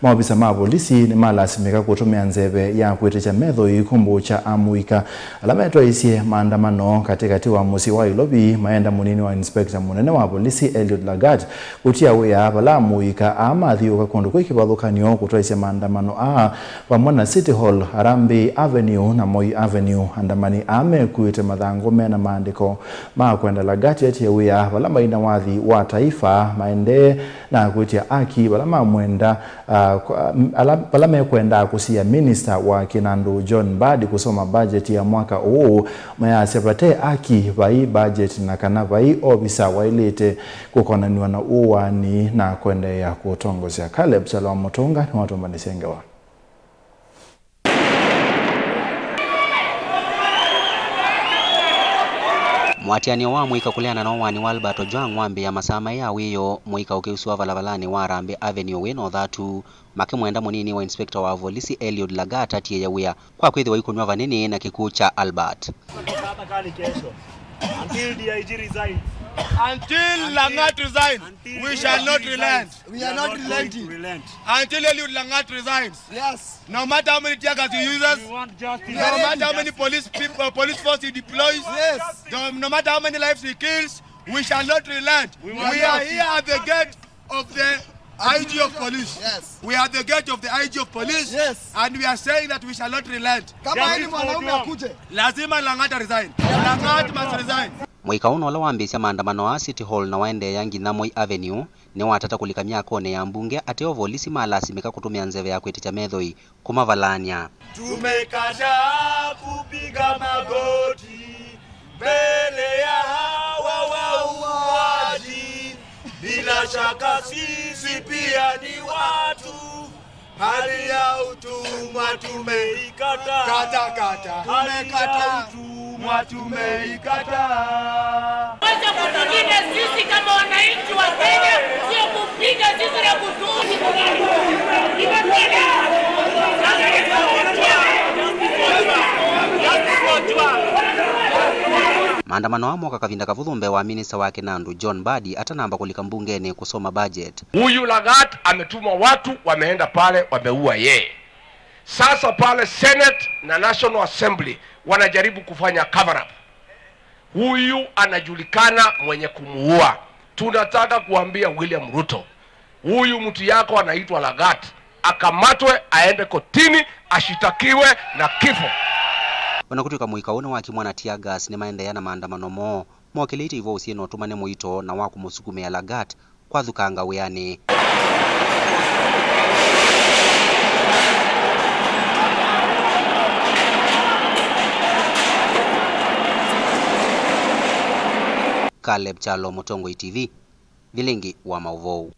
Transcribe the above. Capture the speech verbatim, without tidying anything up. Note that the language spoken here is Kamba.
Maovisa ma volisi nĩmalasimĩka kũtũmĩa nzeve ya kwĩtĩkya metho ĩikumbũ kya amũika ala metwaisye maandamano katĩkatĩ wa mũsyĩ wa Ilovi, maenda mũnini wa inspector mũnene wa volisi Eliud Lagat kũtia wĩa vala amũika aa mathiũũka kũndũ kwĩ kĩvathũkany'o kũtwaisya maandamano aa vamwe na City Hall, Harambee Avenue na Moi Avenue. Andamani aa mekuĩte mathangũ mena maandĩko ma kwenda Lagat atie wĩa vala maina wathi wa taifa, maendee na kwĩtya aki vala mamwenda, ah, kwa, ala, vala mekwendaa kũsia minista wa kĩnandũ John Mbadi kũsoma budget ya mwaka ũũ, mayasya vate aki, vai budget na kana vai ovisa waĩlĩte kũkonanw'a na ũaani na kũendeea kũtongosya. Caleb Kyalo wa Mũtũnga nĩwatũmbanĩsye ngewa. Mũatĩanĩo wa mũika kũleana na ũaani wa Albert Ojwang wambĩĩa masaa maĩ ya wĩoo, mũika ũkĩusũa valavalanĩ wa Harambee Avenue wĩ na ũthatu, makĩmwenda mũnini wa inspector wa volisi Eliud Lagat atiĩe wĩa kwa kwĩthĩwa ikũnyw'a vanini na kĩkw'ũ kya Albert. Until D I G resigns. Until Lagat resigns, we shall not relent. We are not relenting. Until Eliud Lagat resigns. Yes. No matter how many tear gas he uses, we want justice. No matter how many police peop-, uh, police force he deploys, yes, no, no matter how many lives he kills, we shall not relent. We, we are here at the gate of the I G of police. Yes. We are at the gate of the I G of police. Yes. And we are saying that we shall not relent. Kama ni mwanaume akuje. Lazima Lagat resign. Lagat must resign. Mũika ũũ no ũla wambĩĩsya maandamano aa City Hall na waendeea nginya Moi Avenue, nĩwatata kũlika myakonĩ ya mbunge ateo volisi malasimĩka kũtũmĩa nzeve ya kwĩtĩkya methoi kũmavalaany'a. Tumekataa kupiga magoti mbele ya hawa wauaji. Bila shaka sisi pia ni watu. Hali ya utumwa tumeikataa. Kata, kata. Hali ya utumwa tumeikataa. Kwanza kutulinda sisi kama wananchi wa Kenya, sio kupiga sisi na kutusi. Maandamano aa moka kavinda kavũthũ mbee wa minista wa kĩnandũ John Mbadi atanamba kũlika mbungenĩ kũsoma budget. Huyu Lagat ametuma watu, wameenda pale, wameua yeye. Sasa pale Senate na National Assembly wanajaribu kufanya cover up. Huyu anajulikana mwenye kumuua. Tunataka kuambia William Ruto, huyu mtu yako anaitwa Lagat, akamatwe, aende kotini, ashitakiwe na kifo. Ona kũtw'ĩka mũika ũũ nĩwakimwa na tear gas, nĩmaendeea na maandamano moo mokĩlĩte ivoo ũsyĩ na ũtũmane mũito na wa kũmũsukumĩa Lagat kwathukanga wĩanĩ. Caleb Kyalo, Mũtongoi T V, Vilingi wa Maũvoo.